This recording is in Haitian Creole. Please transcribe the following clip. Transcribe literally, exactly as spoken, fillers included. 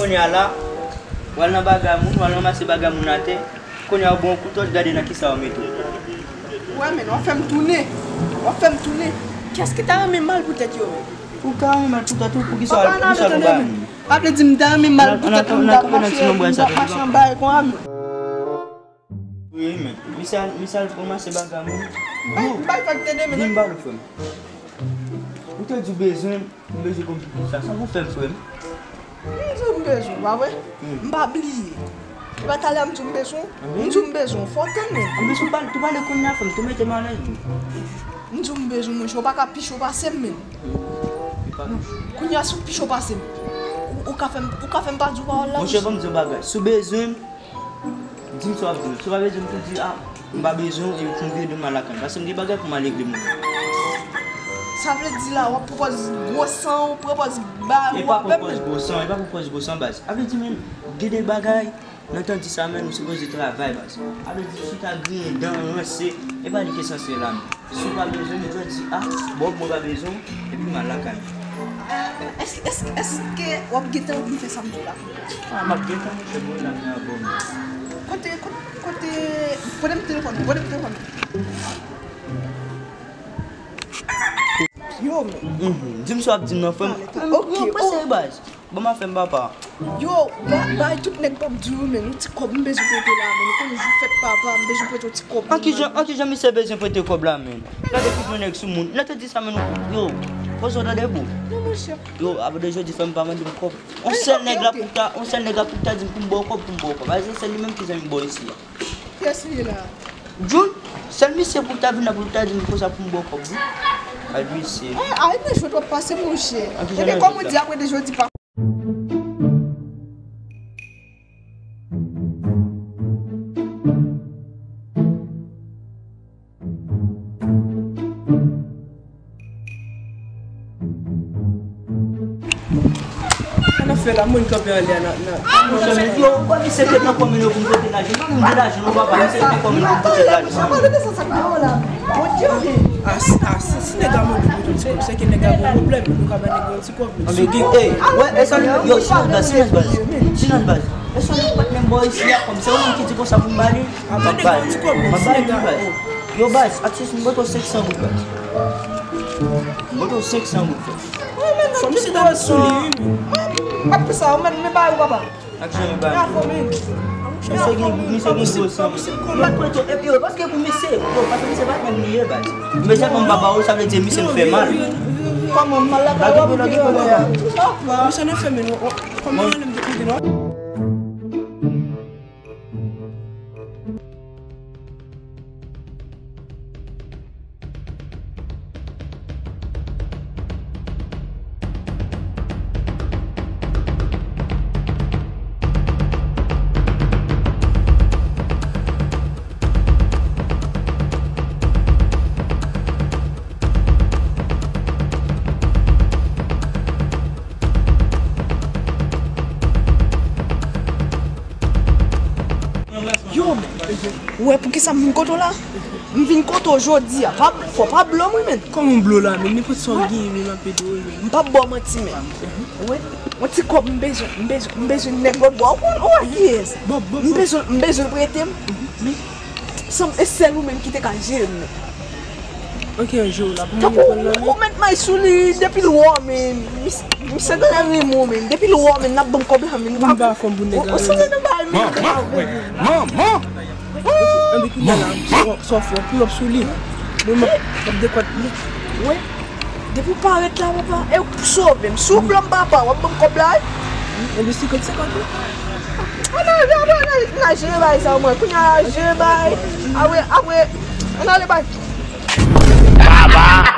Kounye a la, w al nan bagay moun, w al ranmase bagay moun atè. Kounye a, w ba w kouto, gade nan kisa w mete w. Wè, men, w ap fè m tounen. W ap fè m tounen. Kiyès ki ta renmen mal pou tèt yo, men? Ou ka renmen mal pou tèt ou, poukisa, poukisa w ap ba moun? Pa vle di m ta renmen mal pou tèt ou, m t ap mache, m t ap mache anba e konsa, men. Wi, men. Misye al, misye al ranmase bagay moun. Bay, bay fè k tande, men. Vin ba nou, frè m. Ou te di w bezwen m, m bezwen konn pou sa. Sa pou fè m, frè m? M di w m bezwen w, pa vre? M pa bliye. E pa talè a m di w m bezwen w? M di w m bezwen w, fò w tann, men. M bezwen w pale, tou pale kounye a, frè m, tou mete m alèz, wi. M di w m bezwen w, monchè, w pa ka pi cho pase m, men. Kounye a, si w pi cho pase m, ou, ou ka fè m, ou ka fè m pa di w pawòl la, monchè, ban m di w yon bagay. Si w bezwen m, di m sa w ap di m. Si w pa bezwen m tou di, a, m pa bezwen w, epi pou m vire do m al lakay m. Paske m gen bagay pou m al regle, mwen. Sa vle di la, w ap pran pòz gwo san, w pran pòz ba, e pa pran pòz gwo san, e pa pran pòz gwo san, baz. A vle di, men, gen de bagay, nan tan di sa, men, nou sipoze travay, baz. A vle di, chita griyen dan, ranse, e pa li ki esansyèl la, men. Si w pa bezwen m, ou jwe di, a, Bòb, mwen pa bezwen w, epi m al lakay mwen. Èske, èske, èske w ap gentan anvi fè sa m di w la? A, m ap gentan, monchè, mwen la, men avè w. Kote, kote, kote, pote m telefòn, pote m telefòn. Yo, men. Mhm. Di m sa w ap di m nan, frè m. Ok, yo, prese, baz. Bon, m ap fè m papa. Yo, ba-, bay tout nèg Bòb di yo, men, yon ti kòb m bezwen prete la, men, ou konnen jou fèt papa, m bezwen prete yon ti kòb. An kijan, an kijan misye bezwen prete kòb la, men? Gade ki jan nèg sou moun. Lè te di sa, men, nou, yo, poze w tande, bro. Non, monchè. Yo, apre de jodi, fè m pa mande m kòb. Yon sèl nèg la pou ta, yon sèl nèg la pou ta di m pou m ba w kòb, pou m ba w kòb. A, se sèl li menm ki zanmi bò isi a. Kiyès li ye la? Jun, sèl misye pou l ta vin la pou l ta di m konsa pou m ba w kòb, wi. Ay, misye. Ay, ay, men jwèt w ap pase, monchè. Ebyen, kòm ou di, apre de jodi pa. Sa n ap fè la, moun kanpe anlè a nan, nan. Monchè, men yo, wè misye te nan kòmino pou m pote lajan. Mwen menm gen lajan, non, papa, misye te nan kòmino pou m pote lajan. A, si, a, si, si nèg la mande pou yon ti kòb, se ke nèg la gen yon pwoblèm, nou ka ba nèg la yon ti kòb. Anben, ey, wè, e sa, yo, silans, baz, silans, baz. Silans, baz. E sa, nou pa t menm bò isi a, kòm se ou menm ki di konsa pou m ba li. M ap ba li, baz. Yo, baz, atis, m ba w senk san goud, baz. M ba w senk san goud, frè. Fò misye ta met sou li, wi, men. Apre sa, ou mèt, men ba yo, papa. Ak jan yo ba li. Misye gen, misye gen gwo san. M pa t prete, epi yo, paske pou misye, yo, paske misye pa t menm li ye, baz. Misye konn m pa ba yo, sa vle di misye m fè mal. Kòman m mal la, pa wè misye nan fèmen, kòman anlè m te koute non? Yo, men, ou wè poukisa m vin kote w la? M vin kote w jodi a. Pa, fò pa blo m, wi, men. Kòman w blo la, men? Nenpòt sa w genyen, men m ap ede w, men. M p ap ba w manti, men. Ou wè, yon ti kòb m bezwen, m bezwen, m bezwen nèg lòt bò. Ou konn, ou wè kiyès? M bezwen, m bezwen l prete m. Men, sanble sèl ou menm ki te ka jere m, men. Ok, jere w la pou mwen pran nan men. Ou mèt may sou li depi l wè w, men. Mis-, misye genlè renmen w, men. Depi l wè w, men, n ap ban m kòb la, men. Ou pa fè m pou nèg la. Ou sanble nan bagay, men. Manman! Anben kounye a la, sa w fè, w pull up sou li. Mwen, m ap, m ap dekwèt li. Wè, depi w parèt la, papa, e w sove m. Si w blo m, papa, w ap ban m kòb la, wi. Anben senkant senkant, wi. Ann ale, ann ale, ann ale, ann ale jere bagay sa, mwen. Kounye a, jere bagay. Apre, apre, ann ale bay. Baba!